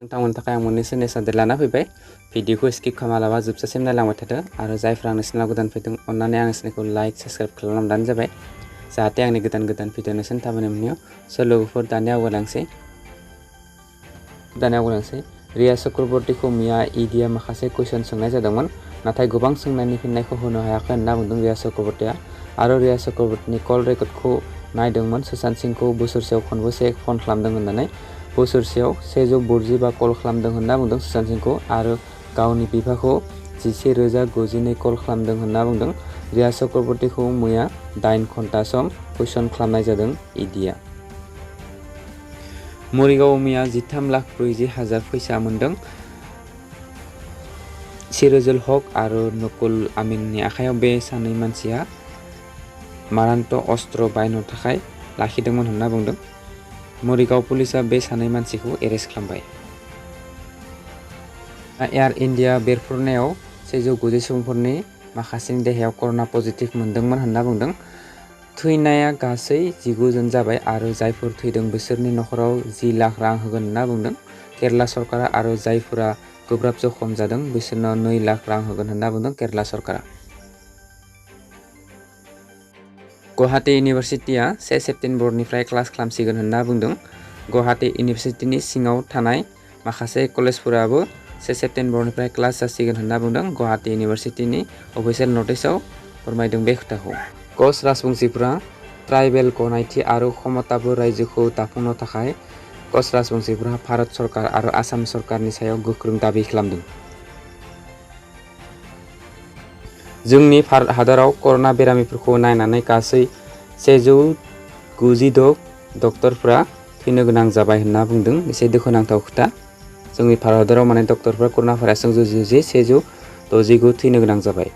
नोंथांमोननि थाखाय आं मोननैसो नेसादेर लाना फैबाय भिडिअखौ स्किप खालामालाबा जोबजासिम नायलांबाय थादो आरो जायफ्रा आंनि चेनेलाव गोदान फैदों अन्नानै आंनि चेनेलखौ लाइक साबस्क्राइब खालामनानै जाबाय जाहाथे आंनि गोदान भिडिअ नोंसोरनि थाबैनो मोननायाव स' लोगोफोर दानिया आवगायलांसै रिया चक्रबर्तीखौ मैया इडिया माखासे कुइसन सोंनाय जादोंमोन नाथाय गोबां सोंनायनि फिननायखौ होनो हायाखै होनना बुंदों रिया चक्रबर्तीया आरो रिया चक्रबर्तीनि कल रेकर्डखौ नायदोंमोन सुशांत सिंहखौ बोसोरसेयाव खनबेसे फन खालामदों होननानै बोसोरसेयाव 142 कल खालामदों होनना बुंदों सुशांत सिंहखौ आरो गावनि बिफाखौ 11,092 कल खालामदों होनना बुंदों रिया चक्रबर्तीखौ मैया 8 घन्टा सम कुइसन खालामनाय जादों इडिया मरिगाव मैया 13,40,000 फैसा मोनदों सिराजुल हक आरो नकुल आमीननि आखायाव बे सानै मानसिया मारान्त अस्त्र बायनो थाखाय लाखिदोंमोन होनना बुंदों मरिगाव पुलिसा बे सानै मानसिखौ एरेस्ट खालामबाय एयार इन्डिया बेरफ्रुनायाव 190 सुबुंफोरनि माखासेनि देहायाव कर'ना पजिटिभ मोनदोंमोन होनना बुंदों थैनाया गासै 19 जन जाबाय आरो जायफोर थैदों बिसोरनि नखराव 10 लाख रां होगोन होनना बुंदों केराला सरकारा आरो जायफोरा गोब्राब जखम जादों बिसोरनो 2 लाख रां होगोन होनना बुंदों केराला सरकारा गुवाहाटी इउनिभार्सिटिया 1 सेप्तेम्बरनिफ्राय क्लास खालामसिगोन होनना बुंदों गुवाहाटी इउनिभार्सिटिनि सिङाव थानाय माखासे कलेजफोराबो 1 सेप्तेम्बरनिफ्राय क्लास जासिगोन होनना बुंदों गुवाहाटी इउनिभार्सिटिनि अफिसियेल नटिसआव फोरमायदों बे खोथाखौ कच राजबंशीफोरा ट्राइबेल गनायथि आरो क्षमताबो रायजोखौ दाफुंनो थाखाय कच राजबंशीफोरा भारत सरकार आरो आसाम सरकारनि सायाव गोख्रों दाबि खालामदों जोंनि भारत हादराव कर'ना बेरामिफोरखौ नायनानै गासै 196 डक्टरफोरा थैनो गोनां जाबाय होनना बुंदों एसे दुखुनांथाव खोथा जोंनि भारत हादराव डक्टरफोरा कर'ना भाइरासजों जुजि 169 थैनो गोनां जाबाय